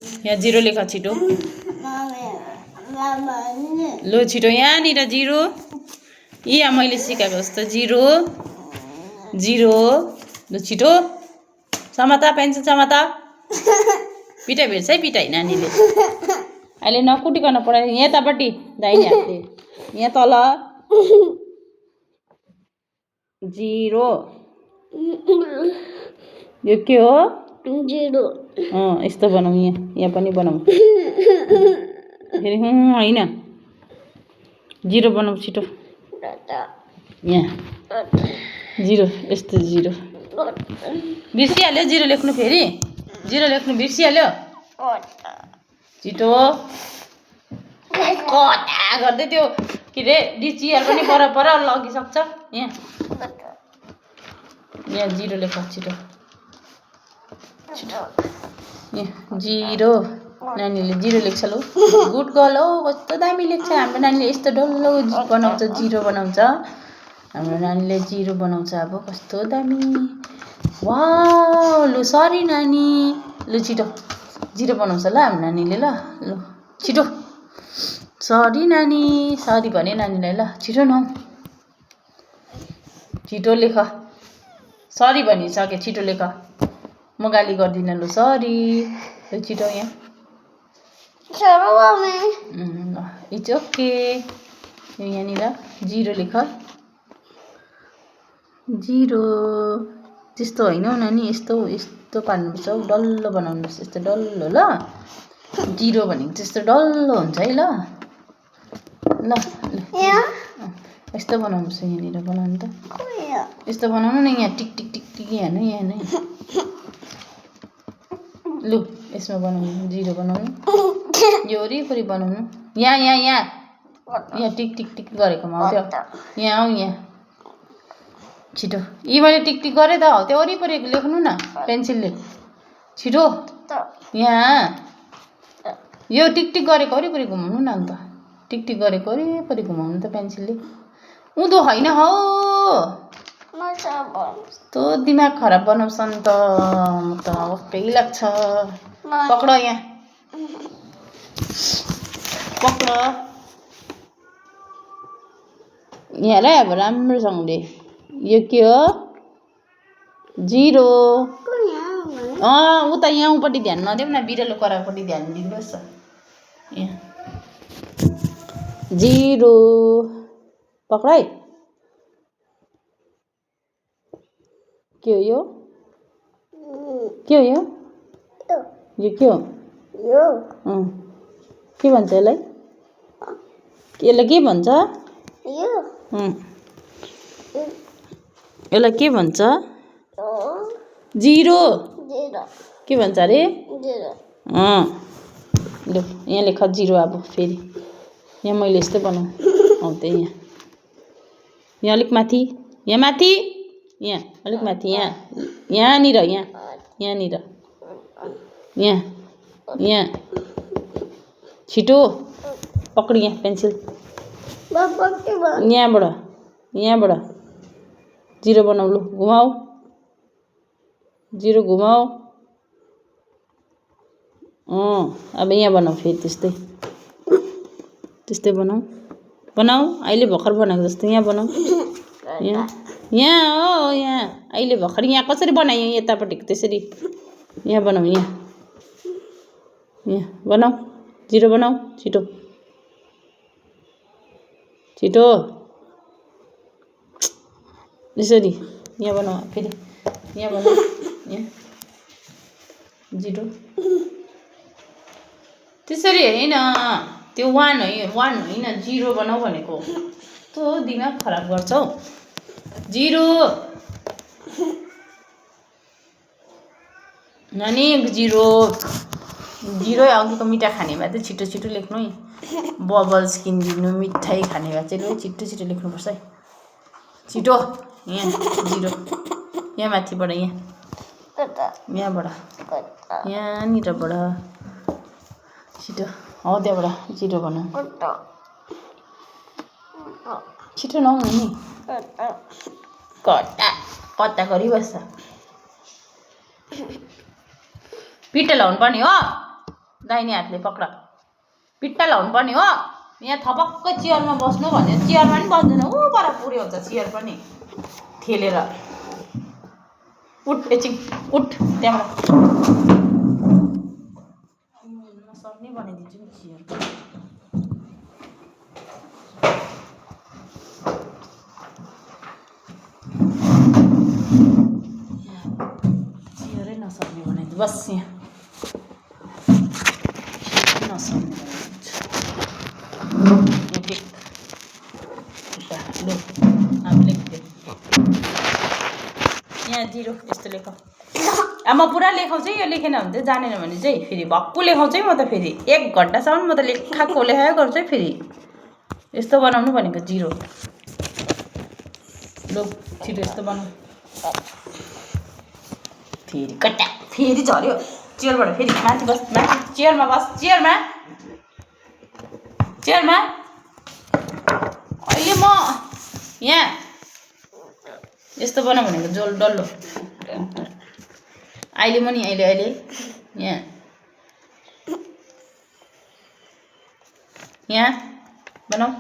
यहाँ 0 लेख छिटो लो छिटो यहाँनिर 0 यहाँ मैले सिकाएको जस्तो 0 0 लु छिटो समाता पेन्सिल समाता पिटाइ भेट्छ है पिटाइ नानीले अहिले नकुटिकन पढाइ यतापट्टि दाहिने हातले यहाँ तल 0 यो के हो 0 यस्तो बनाऊ यहाँ पनि बनाऊ फेरि होइन 0 बनाऊ छिटो यहाँ 0 यस्तो 0 बिर्सिहाल्यो 0 लेख्नु फेरि 0 लेख्नु बिर्सिहाल्यो छिटो कता गर्दै त्यो के रे डिचिआर पनि पर लगिसक्छ यहाँ 0 लेख छिटो यहाँ 0 नानीले 0 लेख्छ लौ गुड गर्ल हौ कस्तो दामी लेख्छ हाम्रो नानीले यस्तो डल्लो बनाउँछ 0 बनाउँछ हाम्रो नानीले 0 बनाउँछ अब कस्तो दामी वाउ लु सरी नानी लु छिटो 0 बनाउँछ ल हाम्रो नानीले ल लु छिटो सरी नानी सरी भने नानीलाई ल छिटो न छिटो लेख सरी भनिसके छिटो लेख म गाली गर्दिनँ लु सरी लु छिटो यहाँ इट्स ओके यहाँनिर 0 लेख 0 त्यस्तो होइन हौ नानी यस्तो पार्नुपर्छ हौ डल्लो बनाउनुपर्छ यस्तो डल्लो ल 0 भनेको त्यस्तो डल्लो हुन्छ है ल ल यस्तो बनाउनुपर्छ यहाँनिर बनाउनु त यस्तो बनाउनु न यहाँ टिक टिक टिक टिक यहाँ नै लु यसमा बनाउनु 0 बनाउनु यो वरिपरि बनाउनु यहाँ टिक टिक टिक गरेकोमा आउँथ्यो यहाँ आऊ यहाँ छिटो यी मैले टिक टिक गरेँ त हो त्यो वरिपरि लेख्नु न पेन्सिलले छिटो यहाँ यो टिक टिक गरेको वरिपरि घुमाउनु न अन्त टिक टिक गरेको वरिपरि घुमाउनु त पेन्सिलले उँधो होइन हौ यस्तो दिमाग खराब बनाउँछ नि त म त वाक्कै लाग्छ पक्र यहाँ पक्र यहाँलाई अब राम्रोसँगले यो के हो 0 उता यहाँपट्टि ध्यान नदेऊ न बिरालो करापट्टि ध्यान दिनुहोस् यहाँ 0 पक्राइ के हो यो के हो यो के हो के भन्छ यसलाई के भन्छ यसलाई के भन्छ 0 के भन्छ अरे लु यहाँ लेख 0 अब फेरि यहाँ मैले यस्तो बनाऊ त्यही यहाँ अलिक माथि यहाँ माथि यहाँ अलिक माथि यहाँनिर यहाँनिर यहाँ छिटो पक्री यहाँ पेन्सिल यहाँबाट 0 बनाऊ लु घुमाऊ 0 घुमाऊ अब यहाँ बनाऊ फेरि त्यस्तै बनाऊ अहिले भर्खर बनाएको जस्तो यहाँ बनाऊ यहाँ हो यहाँ अहिले भर्खर यहाँ कसरी बनायो यतापट्टिको त्यसरी यहाँ बनाऊ यहाँ बनाऊ 0 बनाऊ छिटो यसरी यहाँ बनाऊ फेरि यहाँ बनाऊ यहाँ 0 त्यसरी होइन त्यो 1 होइन 0 बनाऊ भनेको तो दिमाग खराब गर्छौ 0 नानी 0 अघिको मिठा खाने भए चाहिँ छिटो लेख्नु है बबल्स किनिदिनु मिठाई खाने भए चाहिँ छिटो लेख्नुपर्छ है छिटो यहाँ 0 यहाँ माथिबाट यहाँबाट यहाँनिरबाट छिटो हो त्यहाँबाट 0 बनाऊ छिटो नआउनु नि कता गरिबस्छ पिठो लाउनु पर्ने हो दाहिने हातले पक्र पिट्टा लाउनु पर्ने हो यहाँ थपक्कै चेयरमा बस्नु भन्यो चेयरमा पनि बस्दैन ऊ पर पुऱ्यो हुन्छ चेयर पनि ठेलेर उठ एकछिन उठ त्यहाँबाट नसक्ने बनाइदिन्छु नि चेयर चेयरै नसक्ने बनाइदिन्छु बस यहाँ नसक्ने बनाइदिन्छु अब लेख्दै यहाँ 0 यस्तो लेख अब म पुरा लेखाउँछु यो लेखेन भने चाहिँ जानेन भने चाहिँ फेरि भक्कु लेखाउँछु है म त फेरि 1 घन्टासम्म म त लेखाएको लेखाएको गर्छु है फेरि यस्तो बनाउनु भनेको 0 लो छिटो यस्तो बनाऊ फेरि कट्टा फेरि झऱ्यो चेयरबाट फेरि माथि बस माथि चेयरमा बस चेयरमा अहिले म यहाँ यस्तो बनाऊ भनेको जोल डल्लो अहिले म नि अहिले यहाँ बनाऊ